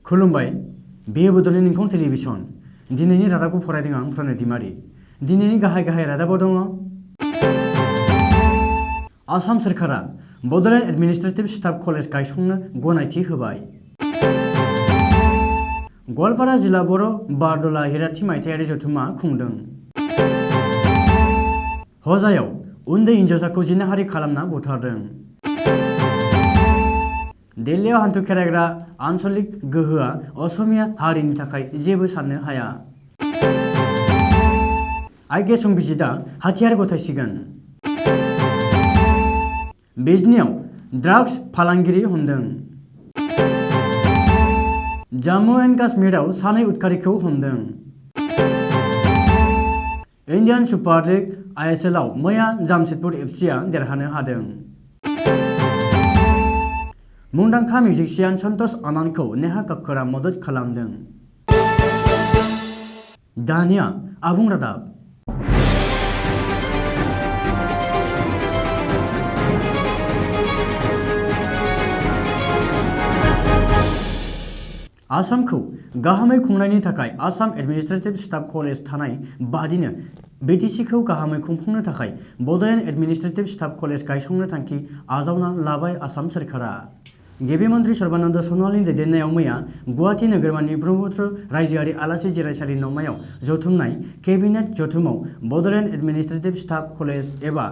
खुलुमबाय बेयो बड'लेण्ड इंखं टेलिभिजन दिनैनि रादाबखौ फरायदों आं प्रणय दैमारि। दिनैनि गाहाय रादाबाव दङ आसाम सोरखारा बड'लेण्ड एडमिनिस्ट्रेटिभ स्टाफ कलेज गायसंनो गनायथि होबाय। गवालपारा जिल्ला बर' बारदला हिराथि मायथाइयारि जथुम्मा खुंदों। हजायाव उन्दै हिन्जावसाखौ जिनाहारि खालामना बुथारदों। दिल्लीयाव हान्थु खेरायग्रा आन्चलिक गोहोआ असमिया हारिनि थाखाय जेबो साननो हाया। आइके संबिजितआ हाथियार गथायसिगोन। बिजनीआव ड्राग्स फालांगिरि हमदों। जम्मू एन्ड काश्मीराव सानै उदखारिखौ हमदों। इन्डियान सुपार लीग ISLआव मैया जामशेदपुर FCआ देरहानो हादों। मुंदांखा मिउजिशियान सन्तोष आनन्दखौ नेहा कक्करआ मदद खालामदों। दानिया आबुं रादाब। आसामखौ गाहामै खुंनायनि थाखाय आसाम एडमिनिस्ट्रेटिभ स्टाफ कलेज थानाय बादिनो BTCखौ गाहामै खुंफुंनो थाखाय बड'लेण्ड एडमिनिस्ट्रेटिभ स्टाफ कलेज गायसंनो थांखि आजावना लाबाय आसाम सोरखारा। गिबि मन्त्रि सर्बानन्द सन'वालनि दैदेननायाव मैया गुवाहाटी नोगोरमानि ब्रह्मपुत्र रायजोआरि आलासि जिरायसालि नौमायाव जथुमनाय केबिनेट जथुमाव बड'लेण्ड एडमिनिस्ट्रेटिभ स्टाफ कलेज एबा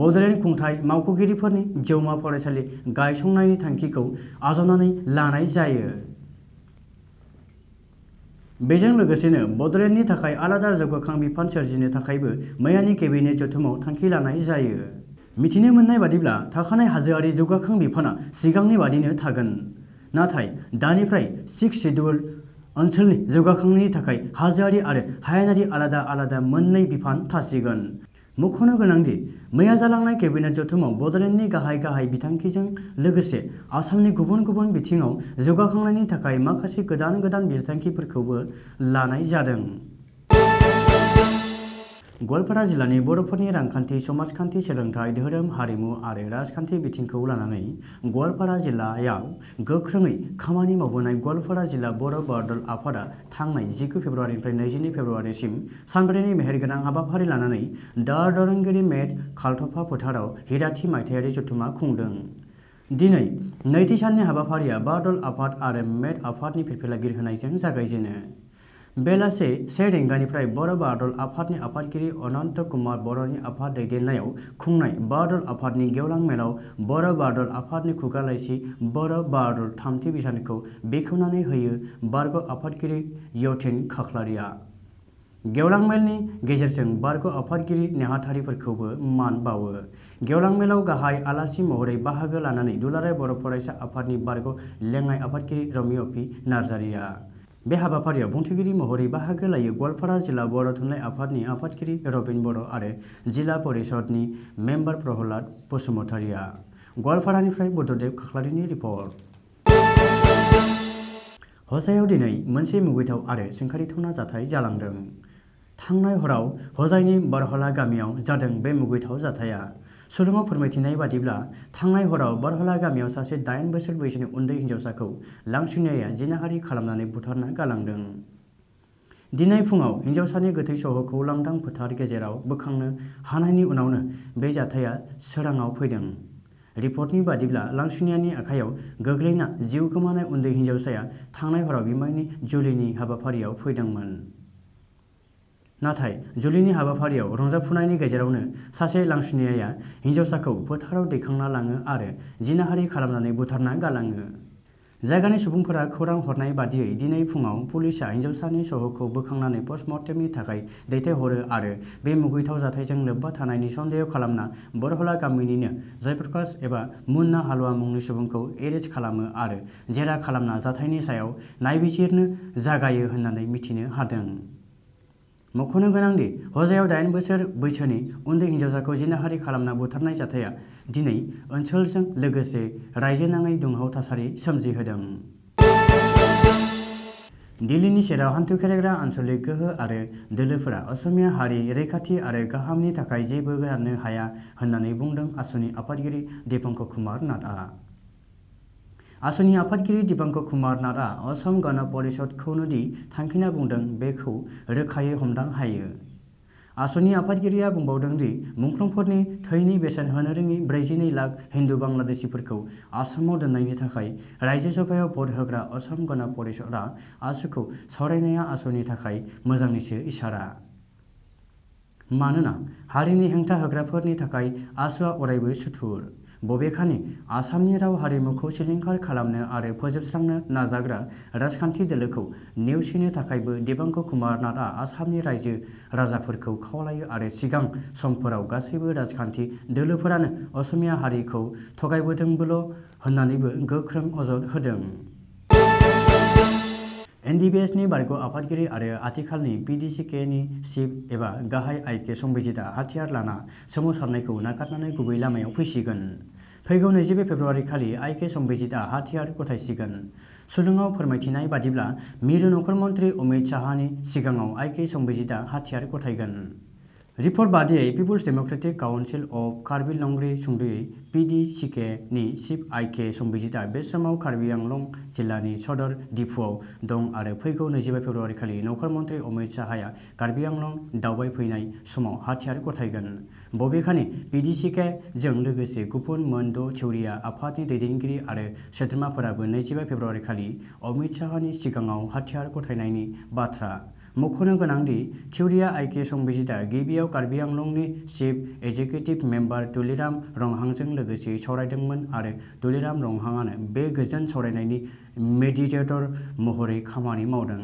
बड'लेण्ड खुंथाय मावख'गिरिफोरनि जौमा फरायसालि गायसंनायनि थांखिखौ आजावनानै लानाय जायो। बेजों लोगोसेनो बड'लेण्डनि थाखाय आलादा जौगाखां बिफान सोरजिनो थाखायबो मैयानि केबिनेट जथुमाव थांखि लानाय जायो। मिथिनो मोननाय बादिब्ला थाखानाय हाजोआरि जौगाखां बिफाना सिगांनि बादिनो थागोन। नाथाय दानिफ्राय 6 शेड्युल ओनसोलनि जौगाखांनि थाखाय हाजोआरि आरो हायेनारि आलादा आलादा मोननै बिफान थासिगोन। मख'नो गोनांदि मैया जालांनाय केबिनेट जथुमाव बड'लेण्डनि गाहाय बिथांखिजों लोगोसे आसामनि गुबुन गुबुन बिथिङाव जौगाखांनायनि थाखाय माखासे गोदान बिथांखिफोरखौबो लानाय जादों। गवालपारा जिल्लानि बर'फोरनि रांखान्थि, समाजखान्थि, सोलोंथाइ, धोरोम, हारिमु आरो राजखान्थि बिथिंखौ लानानै गवालपारा जिल्लायाव गोख्रोङै खामानि मावबोनाय गवालपारा जिल्ला बर' बारदल आफादा थांनाय 19 फेब्रुवारिनिफ्राय 22 फेब्रुवारिसिम सानब्रैनि मेहेरगोनां हाबाफारि लानानै दारदरंगिरि मेट खालथफा फोथाराव हिराथि मायथाइयारि जथुम्मा खुंदों। दिनै नैथि साननि हाबाफारिया बारदल आफाद आरो मेट आफादनि फिरफिला बिरहोनायजों जागायजेनो। बेलासे 1 रिंगानिफ्राय बर' बारदल आफादनि आफादगिरि अनन्त कुमार बर'नि आफाद दैदेननायाव खुंनाय बारदल आफादनि गेवलां मेलाव बर' बारदल आफादनि खुगा लाइसि बर' बारदल थामथि बिसानखौ बेखेवनानै होयो बारग' आफादगिरि यतीन खाख्लारिया। गेवलां मेलनि गेजेरजों बारग' आफादगिरि नेहाथारिफोरखौबो मान बावो। गेवलां मेलाव गाहाय आलासि महरै बाहागो लानानै दुलाराय बर' फरायसा आफादनि बारग' लेङाइ आफादगिरि रमिय P. नार्जारिया। बे हाबाफारियाव बुंथिगिरि महरै बाहागो लायो गवालपारा जिल्ला बर' थुनलाइ आफादनि आफादगिरि रबिन बर' आरो जिल्ला परिषदनि मेम्बार प्रहलाद बसुमतारिया। गवालपारानिफ्राय बुद्धदेब खाख्लारिनि रिपर्ट। हजायाव दिनै मोनसे मुगैथाव आरो सोंखारिथावना जाथाय जालांदों। थांनाय हराव हजायनि बारहला गामियाव जादों बे मुगैथाव जाथाया। सुलुङाव फोरमायथिनाय बादिब्ला थांनाय हराव बारहला गामियाव सासे 8 बोसोर बैसोनि उन्दै हिन्जावसाखौ लांसुनियाया जिनाहारि खालामनानै बुथारना गालांदों। दिनै फुङाव हिन्जावसानि गोथै सह'खौ लांदां फोथार गेजेराव बोखांनो हानायनि उनावनो बे जाथाया सोराङाव फैदों। रिपर्टनि बादिब्ला लांसुनियानि आखाइयाव गोग्लैना जिउ गोमानाय उन्दै हिन्जावसाया थांनाय हराव बिमायनि जुलिनि हाबाफारियाव फैदोंमोन। नाथाय जुलिनि हाबाफारियाव रंजाफुनायनि गेजेरावनो सासे लांसुनियाया हिन्जावसाखौ फोथाराव दैखांना लाङो आरो जिनाहारि खालामनानै बुथारना गालाङो। जायगानि सुबुंफोरा खौरां हरनाय बादियै दिनै फुङाव पुलिसआ हिन्जावसानि सह'खौ बोखांनानै पस्टमर्टेमनि थाखाय दैथायहरो आरो बे मुगैथाव जाथायजों लोब्बा थानायनि सन्देह खालामना बरहला गामिनिनो जयप्रकाश एबा मुन्ना हालुवा मुंनि सुबुंखौ एरेस्ट खालामो आरो जेरा खालामना जाथायनि सायाव नायबिजिरनो जागायो होननानै मिथिनो हादों। मख'नो गोनांदि हजायाव 8 बोसोर बैसोनि उन्दै हिन्जावसाखौ जिनाहारि खालामना बुथारनाय जाथाया दिनै ओनसोलजों लोगोसे रायजोनाङै दुंहाव थासारि सोमजिहोदों। दिल्लीनि सेराव हान्थु खेरायग्रा आन्चलिक गोहो आरो दोलोफोरा असमिया हारि रैखाथि आरो गाहामनि थाखाय जेबो साननो हाया होननानै बुंदों आसुनि आफादगिरि दीपंकर कुमार नाथआ। आसुनि आफादगिरि दिपांकर कुमार नाथआ असम गण परिषदखौनो दि थांखिना बुंदों बेखौ रोखायै हमदां हायो। आसुनि आफादगिरिया बुंबावदों दि मुंख्लंफोरनि थैनि बेसेन होनो रोङि 42 लाख हिन्दु बांलादेशीफोरखौ आसामाव दोननायनि थाखाय रायजो सभायाव भट होग्रा असम गण परिषदआ आसुखौ सावरायनाया आसुनि थाखाय मोजांनिसो इसारा। मानोना हारिनि हेंथा होग्राफोरनि थाखाय आसुआ अरायबो सुथुर। बबेखानि आसामनि राव हारिमुखौ सिलिंखार खालामनो आरो फोजोबस्रांनो नाजाग्रा राजखान्थि दोलोखौ नेवसिनो थाखायबो दिपांकर कुमार नाथआ आसामनि रायजो राजाफोरखौ खावलायो आरो सिगां समफोराव गासैबो राजखान्थि दोलोफोरानो असमिया हारिखौ थगायबोदोंबोल' होननानैबो गोख्रों अजद होदों। एनडिपिएसनि बारग' आफादगिरि आरो आथिखालनि पिडिचिकेनि चिफ एबा गाहाय आइके संबिजितआ हाथियार लाना सोमावसारनायखौ नागारनानै गुबै लामायाव फैसिगोन। फैगौ 22 फेब्रुआरि खालि आइके संबिजितआ हाथियार गथायसिगोन। सुलुङाव फोरमायथिनाय बादिब्ला मिरु नखर मन्त्रि अमित शाहनि सिगाङाव आइके संबिजितआ हाथियार गथायगोन। रिपर्ट बादियै people's democratic council of Karbi Longri सुंद'यै पिडिचिके नि चिफ आइके संबिजितआ बे समाव कार्बि आंलं जिल्लानि सदर दिफुआव दं आरो फैगौ 22 फेब्रुआरि खालि नखर मन्त्रि अमित शाहआ कार्बि आंलं दावबायफैनाय समाव हाथियार गथायगोन। बबेखानि पिडिचिके जों लोगोसे गुबुन मोन 6 थिउरिया आफादनि दैदेनगिरि आरो सोद्रोमाफोराबो 22 फेब्रुआरि खालि अमित शाहनि सिगाङाव हाथियार गथायनायनि बाथ्रा मख'नो गोनांदि थिउरिया आइके संबिजितआ गिबियाव Karbi आंलंनि chief executive member Tuliram रंहांजों लोगोसे सावरायदोंमोन आरो तुलिराम रंहांआनो बे गोजोन सावरायनायनि मेडिएटर महरै खामानि मावदों।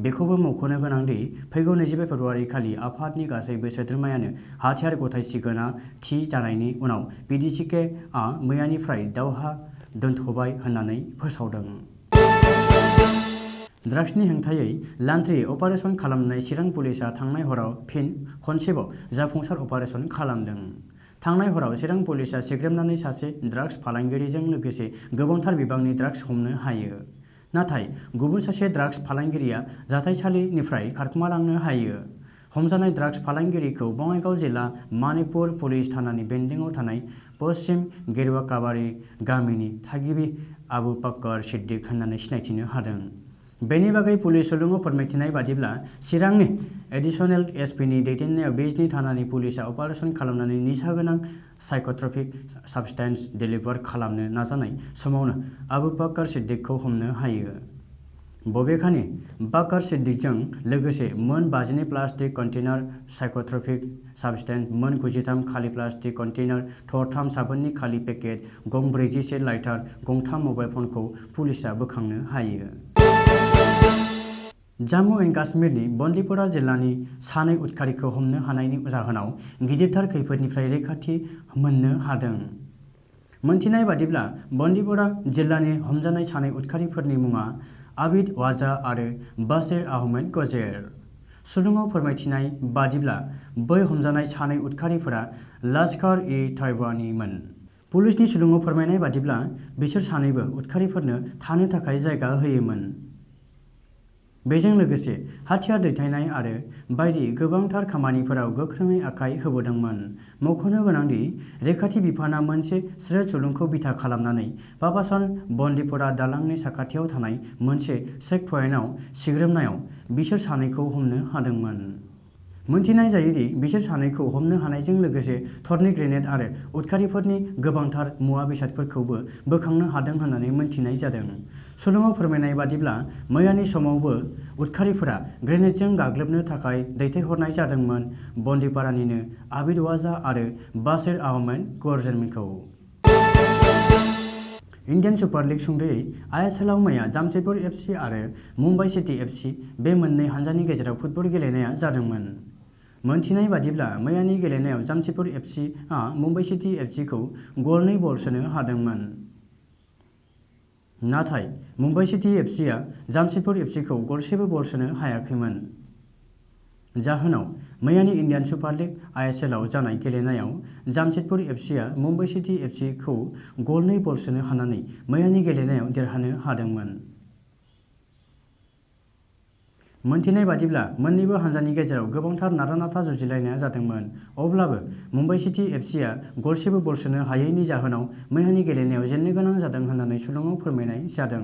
बेखौबो मख'नो गोनांदि फैगौ 22 फेब्रुआरि खालि आफादनि गासैबो सोद्रोमायानो हाथियार गथायसिगोनआ थि जानायनि उनाव पिडिचिकेआ मैयानिफ्राय दावहा दोनथ'बाय होननानै फोसावदों। ड्राग्सनि हेंथायै लान्थ्रि अपारेसन खालामनाय चिरां पुलिसआ थांनाय हराव फिन खनसेबाव जाफुंसार अपारेसन खालामदों। थांनाय हराव चिरां पुलिसआ सिग्रोमनानै सासे ड्राग्स फालांगिरिजों लोगोसे गोबांथार बिबांनि ड्राग्स हमनो हायो। नाथाय गुबुन सासे ड्राग्स फालांगिरिया जाथायसालिनिफ्राय खारखोमालांनो हायो। हमजानाय ड्राग्स फालांगिरिखौ बङाइगाव जिल्ला मानिकपुर पुलिस थानानि बेन्दोंआव थानाय पश्चिम गेरुवाकाबारि गामिनि थागिबि आबु बकर सिद्दिक होननानै सिनायथिनो हादों। बेनि बागै पुलिस सुलुङाव फोरमायथिनाय बादिब्ला चिरांनि एडिसनेल एसपिनि दैदेननायाव बिजनी थानानि पुलिसआ अपारेसन खालामनानै निसा गोनां साइक'ट्रपिक साबस्टेन्स डिलिभार खालामनो नाजानाय समावनो आबु बकर सिद्दिकखौ हमनो हायो। बबेखानि बकर सिद्दिकजों लोगोसे मोन 52 प्लास्टिक कन्टेनार साइक'ट्रपिक साबस्टेन्स, मोन 93 खालि प्लास्टिक कन्टेनार, थरथाम साबोननि खालि पेकेट, गं 41 लाइटार, गंथाम मबाइल फनखौ पुलिसआ बोखांनो हायो। जम्मु एन्ड काश्मीरनि बन्दिप'रा जिल्लानि सानै उदखारिखौ हमनो हानायनि जाहोनाव गिदिरथार खैफोदनिफ्राय रैखाथि मोननो हादों। मोनथिनाय बादिब्ला बन्दिप'रा जिल्लानि हमजानाय सानै उदखारिफोरनि मुङा आबिद वाजा आरो बाशिर आहमेद गजेर। सुलुङाव फोरमायथिनाय बादिब्ला बै हमजानाय सानै उदखारिफोरा लश्कर-इ-तयबानिमोन। पुलिसनि सुलुङाव फोरमायनाय बादिब्ला बिसोर सानैबो उदखारिफोरनो थानो थाखाय जायगा होयोमोन। बेजों लोगोसे हाथियार दैथायनाय आरो बायदि गोबांथार खामानिफोराव गोख्रोङै आखाइ होबोदोंमोन। मख'नो गोनांदि रैखाथि बिफानआ मोनसे स्रेड सुलुंखौ बिथा खालामनानै पापासन बन्दिप'रा दालांनि साखाथियाव थानाय मोनसे चेक पइन्टआव सिग्रोमनायाव बिसोर सानैखौ हमनो हादोंमोन। मोनथिनाय जायोदि बिसोर सानैखौ हमनो हानायजों लोगोसे थरनै ग्रेनेड आरो उदखारिफोरनि गोबांथार मुवा बेसादफोरखौबो बोखांनो हादों होननानै मोनथिनाय जादों। सुलुङाव फोरमायनाय बादिब्ला मैयानि समावबो उदखारिफोरा ग्रेनेडजों गाग्लोबनो थाखाय दैथायहरनाय जादोंमोन बन्दिप'रानिनो आबिद वाजा आरो बाशिर आहमेद गजेरखौ। इन्डियान सुपार लिग सुंद'यै आइएसएलआव मैया जामशेदपुर एफसि आरो मुम्बाइ सिटी एफसि बे मोननै हानजानि गेजेराव फुटबल गेलेनाया जादोंमोन। मोनथिनाय बादिब्ला मैयानि गेलेनायाव जामशेदपुर एफसिआ मुम्बाइ सिटी एफसिखौ गल 2 सोनो हादोंमोन। नाथाय मुम्बाइ सिटी एफसिआ जामशेदपुर एफसिखौ गरसेबो सोनो हायाखैमोन। जाहोनाव मैयानि इन्डियान सुपार लिग आइएसएलआव जानाय गेलेनायाव जामशेदपुर एफसिआ मुम्बाइ सिटी एफसिखौ गल 2 सोनो हानानै मैयानि गेलेनायाव देरहानो हादोंमोन। मोनथिनाय बादिब्ला मोन्नैबो हानजानि गेजेराव गोबांथार नारा-नाथा जुजिलायनाया जादोंमोन। अब्लाबो मुम्बाइ सिटी एफसीआ गलसेबो बल सोनो हायैनि जाहोनाव मैयानि गेलेनायाव जेननो गोनां जादों होननानै सुलुङाव फोरमायनाय जादों।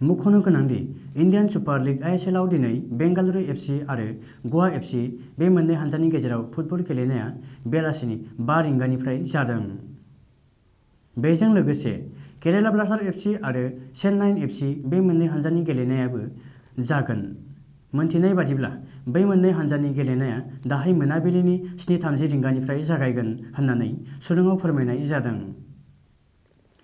मख'नो गोनांदि इन्डियान सुपार लिग ISLआव दिनै बेंगालुरु एफसी आरो ग'वा एफसी बे मोननै हानजानि गेजेराव फुटबल गेलेनाया बेलासिनि 5 रिंगानिफ्राय जादों। बेजों लोगोसे केरेला ब्लास्टार एफसी आरो चेन्नाइन एफसी बे मोननै हानजानि गेलेनायाबो जागोन। मोनथिनाय बादिब्ला बै मोननै हानजानि गेलेनाया दाहाय मोनाबिलिनि 7:30 रिंगानिफ्राय जागायगोन होननानै सुलुङाव फोरमायनाय जादों।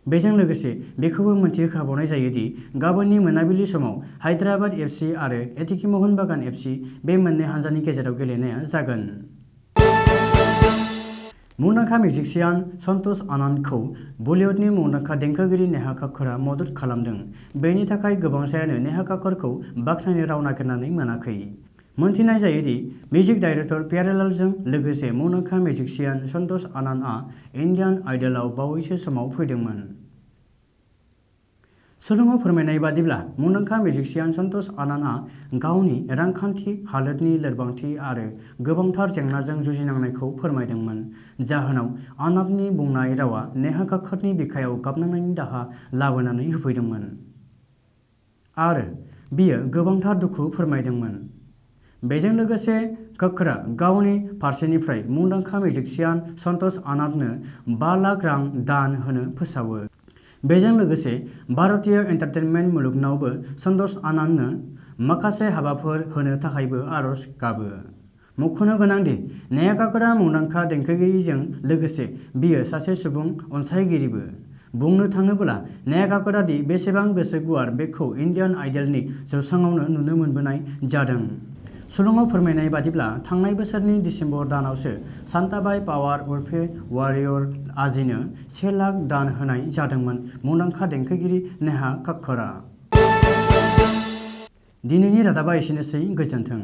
बेजों लोगोसे बेखौबो मोनथिहोखाबावनाय जायोदि गाबोननि मोनाबिलि समाव हायद्राबाद एफसी आरो एटिके महन बागान एफसी बे मोननै हानजानि गेजेराव गेलेनाया जागोन। मुंदांखा मिउजिशियान सन्तोष आनन्दखौ बलिउडनि मुंदांखा देंखोगिरि नेहा काक्करआ मदद खालामदों। बेनि थाखाय गोबांसायानो नेहा काक्करखौ बाख्नायनो राव नागिरनानै मोनाखै। मोनथिनाय जायोदि मिउजिक डाइरेक्टर प्यारेलालजों लोगोसे मुंदांखा मिउजिशियान सन्तोष आनन्दआ इन्डियान आइडलआव बावैसो समाव फैदोंमोन। सुलुङाव फोरमायनाय बादिब्ला मुंदांखा मिउजिशियान सन्तोष आनन्दआ गावनि रांखान्थि हालोदनि लोरबांथि आरो गोबांथार जेंनाजों जुजिनांनायखौ फोरमायदोंमोन। जाहोनाव आनन्दनि बुंनाय रावा नेहा काक्करनि बिखायाव गाबनांनायनि दाहा लाबोनानै होफैदोंमोन आरो बियो गोबांथार दुखु फोरमायदोंमोन। बेजों लोगोसे काक्करआ गावनि फारसेनिफ्राय मुंदांखा मिउजिशियान सन्तोष आनन्दनो 5 लाख रां दान होनो फोसावो। बेजों लोगोसे भारतीय एन्टारटेनमेन्ट मुलुगनावबो सन्तोष आनन्दनो माखासे हाबाफोर होनो थाखायबो आरज गाबो। मख'नो गोनांदि नेहा काक्करआ मुंदांखा देंखोगिरिजों लोगोसे बियो सासे सुबुं अनसायगिरिबो। बुंनो थाङोब्ला नेहा काक्करआ दि बेसेबां गोसो गुवार बेखौ इन्डियान आइडलनि जौसाङावनो नुनो मोनबोनाय जादों। सुलुङाव फोरमायनाय बादिब्ला थांनाय बोसोरनि दिसेम्बर दानावसो शान्ताबाई पावार उर्फे वारियर आजिनो 1 लाख दान होनाय जादोंमोन मुंदांखा देंखोगिरि नेहा काक्करआ। दिनैनि रादाबा एसेनोसै, गोजोन्थों।